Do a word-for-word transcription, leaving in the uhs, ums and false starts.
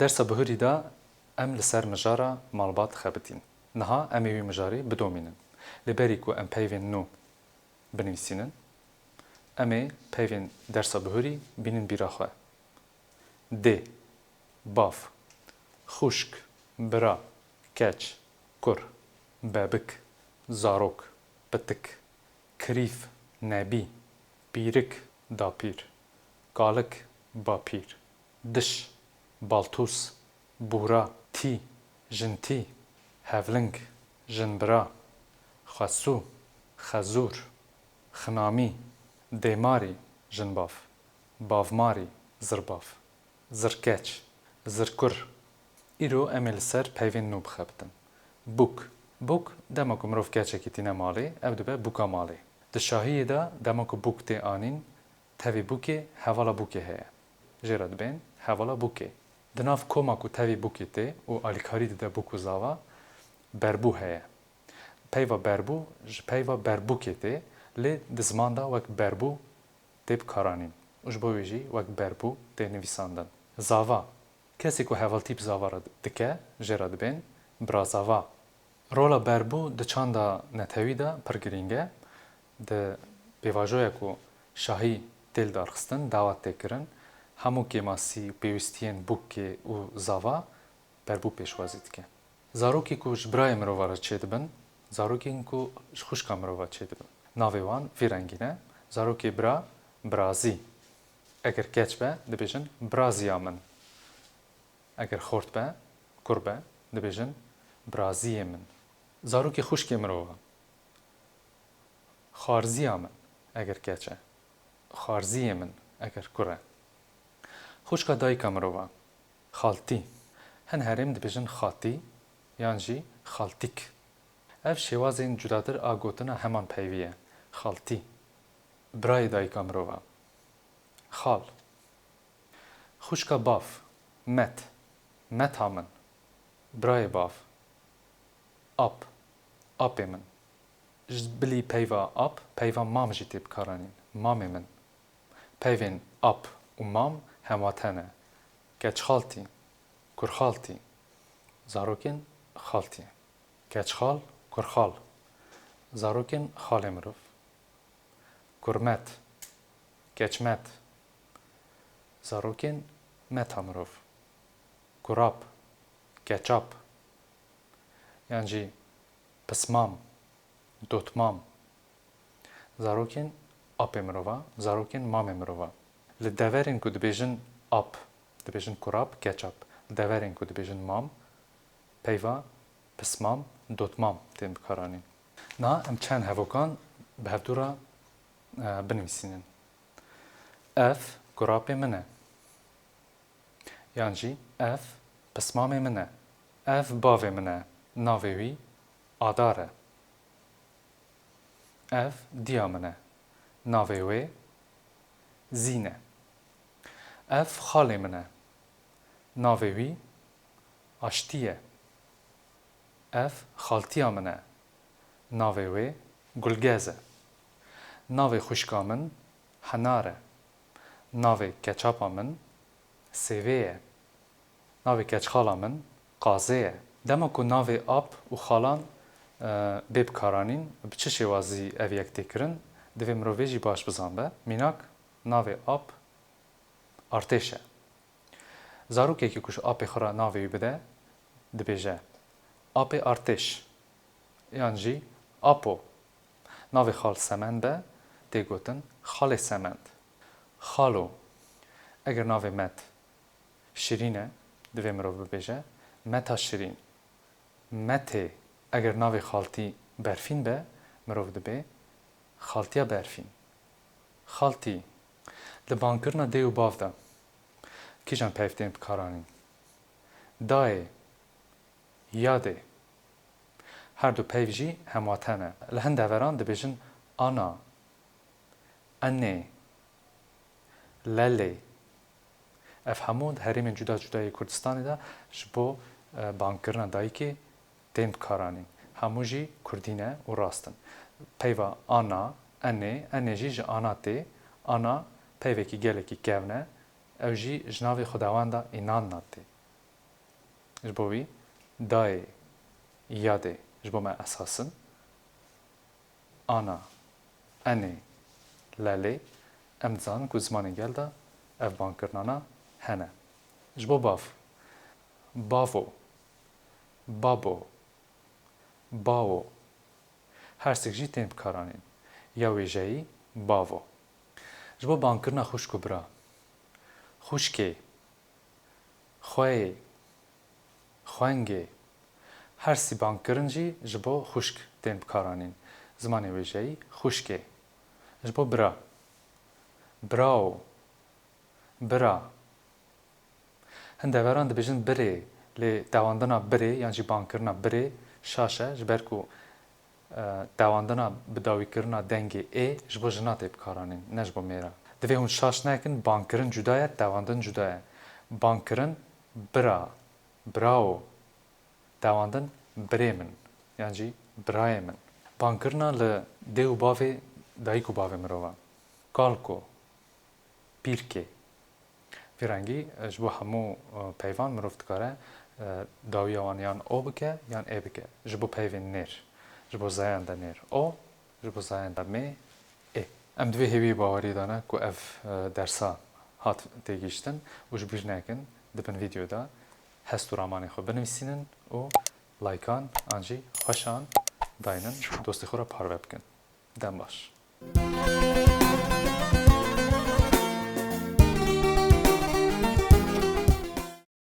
Dersa bihurî de em li ser mijara malbat xebitîn. Niha em ê wî mijarî bidomînin. Lê berî ku em peyvên nû binivîsînin, em ê peyvên dersa bihurî bînin bîra xwe. Dê, bav, xwişk, bira, keç, kur, bebik, zarok, pitik, kirîf, nebî, pîrik, dapîr, kalik, bapîr, diş, baltûs, bûra, tî, jintî, hevling, jinbira, xwesû, xezûr, xinamî, dêmarî, jinbav, bavmarî, zirbav, zirkeç, zirkur. Îro em ê li ser peyvên nû bixebitin. Bûk. Bûk, dema ku mirov keçekî tîne malê, ew dibe bûka malê. Di şahiyê de dema ku bûk tê anîn, tevî bûkê hevala bûkê heye. Jê re dibên hevala bûkê. Di nav koma ku tevî bûkê tê û alîkarî dide bûk û zava, berbû heye. Peyva berbû ji peyva berbûkê tê, lê di ziman de wek berbû tê bikaranîn û ji bo wê jî wek berbû tê nivîsandin. Zava. Kesê ku hevaltî bi zava re dike, jê re dibên birazava. Rola berbû di çanda netewî de pir girîng e. Di pêvajoya ku şahî tê lidarxistin, dawet tê kirin, hemû kêmasî û pêwîstiyên bûkê û zava berbû pêşwazî dike. Zarokê ku ji birayê mirova re çêdibin, zarokên ku ji xwişka mirova çêdibin. Navê wan vî rengî ne. Zarokê bira, birazî. Eger keç be, dibêjin biraziya min. Eger xort be, kur be, dibêjin biraziyê min. Zarokê xwişkê mirova. Xwarziya min, eger keç e. Xwarziyê min, eger kur e. Xwişka dayika mirova. Xaltî. Hin herêm dibêjin xatî yan jî xaltîk. Ev şêwazên cudatir a gotina heman peyvî ye. Xaltî. Birayê dayika mirova. Xal. Xwişka bav. Met. Meta min. Birayê bav. Ap. Apê min. Ji bilî peyva ap, peyva mam jî tê bikaranîn. Mamê min. Peyvên ap û mam hemwate ne. Keçxaltî, kurxaltî. Zarokên xaltî. Keçxal, kurxal. Zarokên xalê mirov. Kurmet, keçmet. Zarokên meta mirov. Kurap, keçap. Yan jî pismam, dotmam. Zarokên apê mirova, zarokên mamê mirova. Li deverên ku dibêjin ap, dibêjin kurap, keçap. Li deverên ku dibêjin mam, peyva pismam, dotmam tên bikaranîn. Niha em çend hevokan bi hevdû re, e, binivîsînin. Ev kurapê min e. Yan jî ev pismamê min e. Ev bavê min e. Navê wî Adar e. Ev diya min e. Navê wê Zîn e. Ev xalê min e. Navê wî Aştî ye. Ev xaltiya min e. Navê wê Gulgez e. Navê xwişka min Henar e. Navê keçapa min Sêvê ye. Navê keçxala min Qazê ye. Dema ku navê ap û xalan, e, bê bikaranîn, bi çi şêwazî ev yek tê kirin, divê mirovê jî baş bizanbe. Mînak, navê ap Artêş e. Zarokekî ku ji apê xwe re navê wî bide, dibêje, Apê Artêş, yan jî Apo. Navê xal Semend be, tê gotin Xalê Semend. Xalo. Eger navê Met Şirîn e, divê mirov bibêje, Meta Şirîn. Metê. Eger navê xaltî Berfîn be, mirov dibê Xaltiya Berfîn. Xaltî. Li bangkirina dê û bav de kîjan peyv tên bikaranîn? Dayê, yadê. Her du peyv jî hemwate ne. Li hin deveran dibêjin ana, enê, lelê. Ev hemû di herêmên cuda cuda yê Kurdistanê de ji bo, e, bangkirina dayikê tên bikaranîn. Hemû jî kurdî ne û rast in. Peyva ana, enê, enê jî ji ana tê. Ana peyvekî gelekî kevn e. Ew jî ji navê xwedawenda Înanna tê. Ji bo wî dayê, yadê ji bo me esas in. Ana, enê, lelê, em dizanin ku zimanên gel de ev bangkirnana hene. Ji bo bav, bavo, babo, bawo. Hersik jî tên bikaranîn. Ya wêjeyî, bavo. Ji bo bangkirina xwişk û bira, xwişkê, xweyê, xwengê. Her sî bangkirin jî ji bo xwişk tên bikaranîn. Zimanê wêjeyî xwişkê. Ji bo bira, birao, bira. Hin deveran dibêjin birê, lê dewandina birê yan jî bangkirina birê şaş e, ji ber ku, e, dewandina bi dawîkirina dengê ê ji bo jina tê bikaranîn, ne ji bo mêra. Divê hûn şaş nekin, bangkirin cuda ye, dewandin cuda ye. Bangkirin bira, birao, dewandin birê min, yan jî birayê min. Bangkirina li dê û bavê, dayik û bavê mirova. Kalko, pîrkê. Vî rengî, e, ji bo hemû, e, peyvan mirov dikare, e, dawiya wan yan o bike, yan ê bike. Ji bo peyvên nêr. Ji bo zeyan de nêr o, ji bo zeyan de mê ê. Em di vê hêviyê bawerî de ne ku ev, e, dersa hat têgihiştin û ji bîr nekin, di bin vîdeo de hest û ramanê xwe binivîsînin û laykan an jî xweşan daynin, dostê xwe re parve bikin. Dem baş.